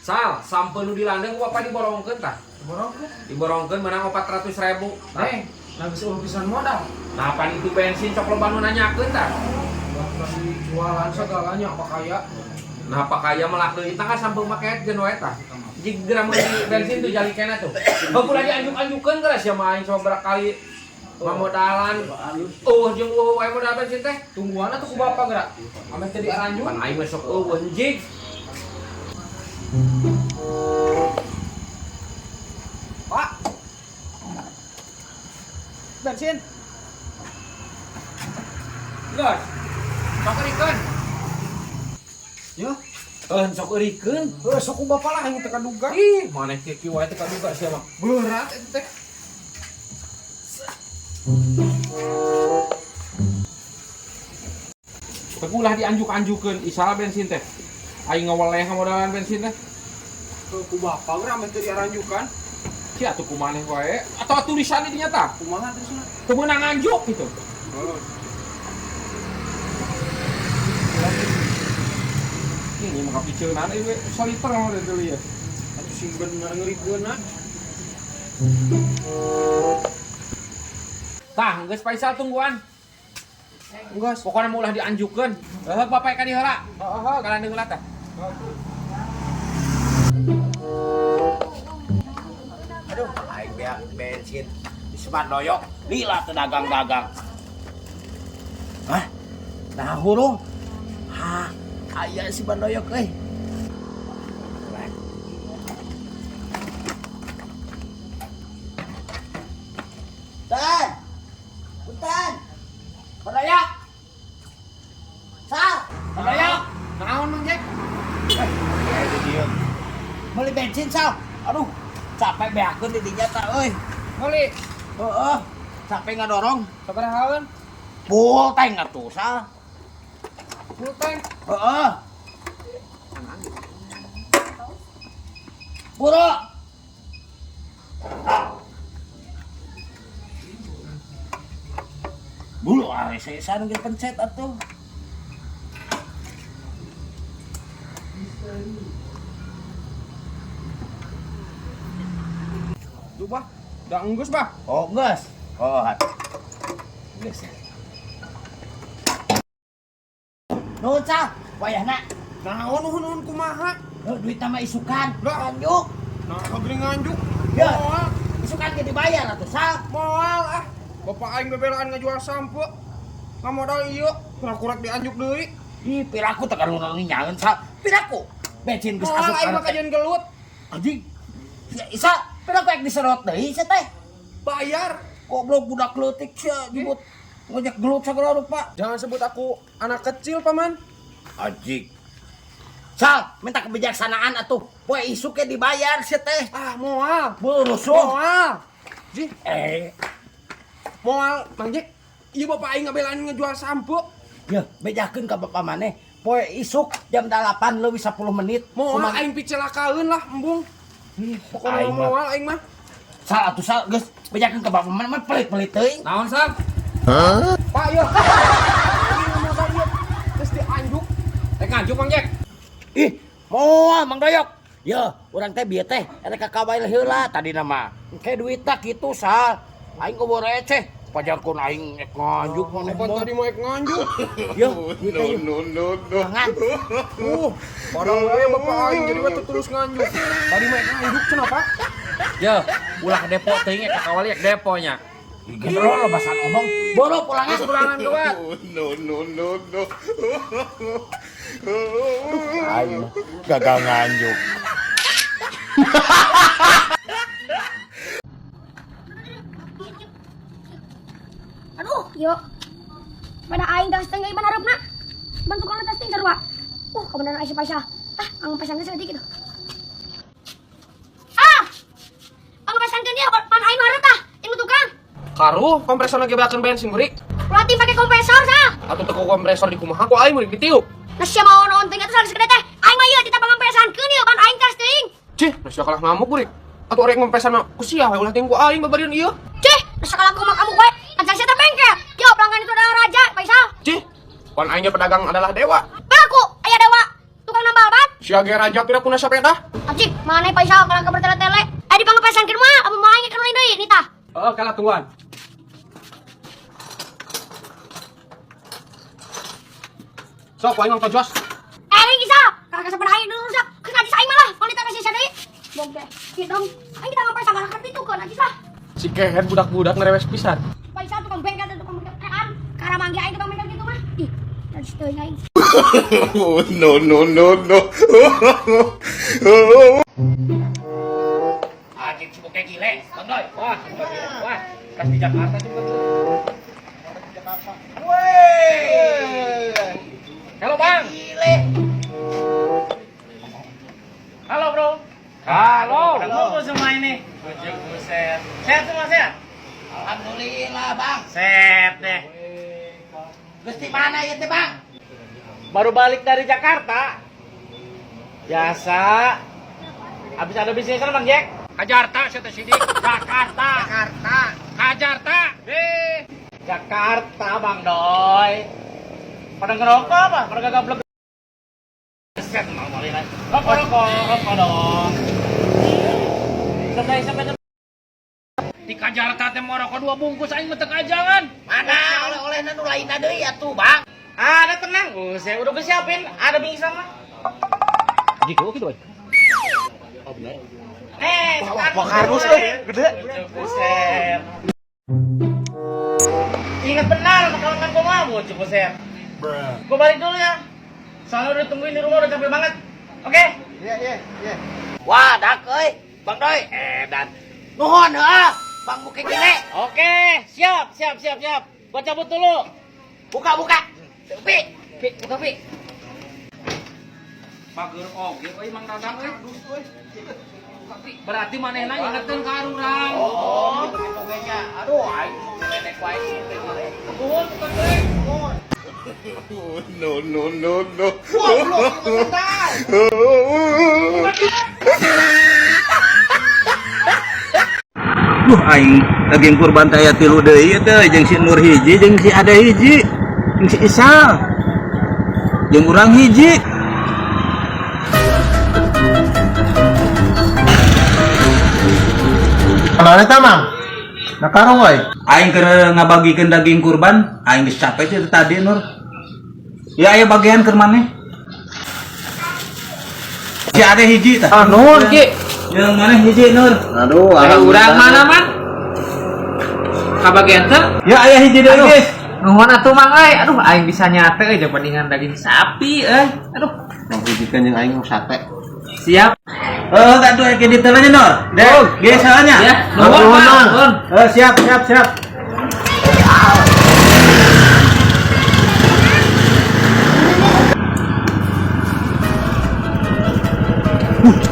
Sal, sampeu nu dilandeng ku bapak diborongkeun tah. Borongkeun. Diborongkeun menang 400.000. Tah. Eh, nah geus eueuh pisan modal. Nah, pan itu bensin sok loba nu nanyakeun tah. Bahkan jualan segalanya apa kaya. Nah, apa kaya melak deui tah sampeu make geun wae tah. Jig geura meuli bensin tuh jali kena tuh. Heuh ulah dianjuk-anjukeun geura sia mah aing sabaraha kali mamodalan. Eueuh jeung eueuh wae modal bensin teh. Tungguan atuh ku bapak geura. Ame teh diaranjuk. Pan aing mah sok eueuh jig. Pak. Bensin. Geus. Sok eurikeun. Ya. Eh, sok eurikeun. Heuh, sok ku bapak lah aing teh kaduga. Ih, maneh kieu wae teh kaduga sia mah. Berat eta teh. Teu ulah dianjuk-anjukeun isal bensin teh. Aing ngaweleh ngamodalan bensin teh. Heuh, ku bapak geura ame teh diaranjukan. Si atuh ku maneh wae atau tulisan di dinya tah. Kumaha terusna? Teu meunang nganjuk gitu. Heuh. Ini mah kapiceunan ieu we saliter mah deui ya. Atuh sing bener ngeurikeunna. Tah, geus Faisal tungguan. Geus. Pokona mah ulah dianjukeun. Heuh bapak ka dieu heula. Heeh. Kalandeng heula tah. Aduh, aing beak bensin di Semandoyok, lila teu dagang-dagang. Hah? Nah hurung. Hah, aya si Bandoyok euy. Tan. Punten. Bandoyok. Sal, Bandoyok. Naon Mang Jack? Eh, di dieu. Meuli bensin, Sal. Aduh, capek beakeun di dinya tah euy. Meuli. Heeh, capek ngadorong. Sabaraha? Full tank atuh, Sal. Full tank. Heeh. Buru. Bulu are saya nu pencet atuh. Tuh, Bah. Da enggeus, Bah. Oh, geus. Oh, geus. Nuhun, Sal. Wayahna. Naon nuhun kumaha? Heuh, duit mah isukan. Lah. Nganjuk. Nah, geuning nganjuk. Ya. Moal. Isukan ge dibayar atuh, Sal. Moal ah. Bapak aing bebelaan ngajual sampo. Ngamodal ieu, kurang-kurang dianjuk deui. Ih, piraku teh karuna nyaeun, Sal. Piraku. Bensin geus Moal asup aing mah kana teh. kajian gelut. Anjing. Ya, Isa, piraku ek diserot deui sia teh. Bayar. Goblok budak leutik sia jebut ngojek gelut sagala rupa. Jangan sebut aku anak kecil, Paman. Anjing. Sal, minta kebijaksanaan atuh. Poe isuk ge dibayar sia teh. Ah, moal. Berusuh. Moal. Jih, Eh, moal, Mang Jack. Ieu bapak aing ngabelaan ngejual sampo. ya bejakeun ka bapak maneh. Poe isuk jam 8 leuwih 10 menit. Moal Kumaha- aing picelakaeun lah, embung. Pokoknya Aing mah. moal aing mah. Sal atuh sal geus bejakeun ka bapak maneh mah pelit-pelit teuing. Naon Sal? Pak, ieu. Aing modal ieu. Geus dianjuk. Rek nganjuk Mang Jack. Ih, moal Mang Doyok. Ya, urang teh bieu teh erek ka kawail heula tadina mah. Engke duitna kitu Sal. Aing gowo receh. Pajarkeun aing ek nganjuk maneh Kapan mah. tadi mau ek nganjuk? Yo, duit teh No, no, no. Jangan. Padahal we bapak aing jadi we terus nganjuk. Tadi mah ek nganjuk cenah, Pak. Ye, ulah depo teuing ka kawali ek deponya. Geus lo bahasan omong. Boro pulangan. Geus pulangan kuat. No, no, no, no. Aing gagal nganjuk. Aduh, yuk. Pada aing gas tengah iban harapna. Bantu kana testing sarua. Kebenaran Aisyah Paisah. Ah, ang pasangkeun saeutik gitu. Ah! Ang pasangkeun dia pan aing hareup tah. Ini tukang. Karuh kompresor lagi beakeun bensin murik. Pelatih pakai kompresor sah. Atuh teu kompresor di kumaha ku aing murik ditiup. Nah sia mau naon teuing atuh sagede teh. Aing mah ieu tita pangampresankeun ieu pan aing tas teuing. Cih, nah sia kalah ngamuk murik. Atuh arek ngompresan mah ku sia we ulah teuing ku aing babarian ieu. Cih, nah sakala kumaha kamu kowe. Ancang sia teh bengkel. Yo pelanggan itu adalah raja, Faisal. Cih, pan aing ge pedagang adalah dewa. Aku aya dewa. Tukang nambal ban. Sia ge raja pira kuna sepeda? Acik, mana paisa kalau kabar tele-tele. Eh di pangapesankeun mah, apa mau aing kan lain deui nih tah. Oh, kalah tungguan. Sok aing mah tojos. Eh ini bisa. Kakak sepeda aing dulu rusak. Ke najis aing malah. Kalau ditanya sisa deui. Bongke. Kieu dong. Aing kita ngapain sagala kan itu ke najis lah. Si keher budak-budak ngerewes pisan. Paisa tukang bengkel tukang bengkel. Karamanggi aing tukang bengkel gitu mah. Ih, najis teuing aing. Oh, no, no, no, no. Anjing si bokeh gile, Bang Doi. Wah, wah, kas di Jakarta juga tuh. Weh. Halo, Bang. Gile. Halo, Bro. Halo. Kumpul semua ini. Bujuk buset. Sehat semua sehat? Alhamdulillah, Bang. Sehat deh. Geus di mana ieu teh, Bang? Baru balik dari Jakarta. Biasa. Habis ada bisnis kan Bang Jack? Kajarta saya teh sidik. Jakarta. Jakarta. Kajarta. Eh. Jakarta Bang Doi. Pada ngerokok apa? Pada gagal blog. Buset, mau mau lagi. Rokok, rokok, rokok dong. Selesai sampai Di Kajarta teh mau rokok 2 bungkus aing mah teu kajangan. Mana oleh-olehna nu lainna deui atuh, Bang? Ada tenang, buset, udah gue siapin. Ada bingkisan mah. Gitu gitu euy. Eh, Wah, kardus euy, gede. Buset. Ingat benar kawangan gue mah, bocah buset. Gue balik dulu ya. Soalnya udah tungguin di rumah udah capek banget. Oke? Wah, dak euy. Bang Doi, edan. Nuhun heuh, Bang Bukit gile. Oke, siap, siap, siap, siap. Gue cabut dulu. Buka, buka. Pi, Pi, buka pi. Bager oge euy Mang Dadang euy. Berarti manehna ingeteun ka urang. Oh, gitu ge nya. Aduh, aing ngelenek wae teh gile. Nuhun bukan euy. No, no, no, no. Duh, aing daging kurban teh aya 3 deui teh jeung si Nur hiji jeung si Ade hiji jeung si Isal jeung urang hiji. Mana eta, Mang? Na karung euy. Aing keur ngabagikeun daging kurban, aing geus capek teh tadi Nur. Ya aya bagian keur maneh. Si Ade hiji tah. Ah, nuhun Ki. Jeung maneh hiji Nur. Aduh, Urang mana man? Kabagian teh? Ya aya hiji deui guys. Nuhun atuh Mang euy. Aduh aing bisa nyate euy jeung bandingan daging sapi euy. Aduh, Menghijikeun jeung aing sate. siap. Oh, enggak tuh kayak detailnya Nur. Deh, biasanya. Ya, nuhun Nuhun, Mang. Mang. Nuhun. Oh, siap, siap, siap.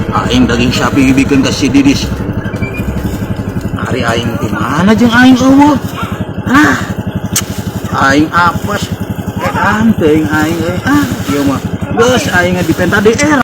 Aing daging sapi bikin ke si Didis. Hari aing di mana jeung aing eueuh? Ah. Aing apes. Edan teuing aing euy. Ah, ieu mah. Geus aing dipenta DR.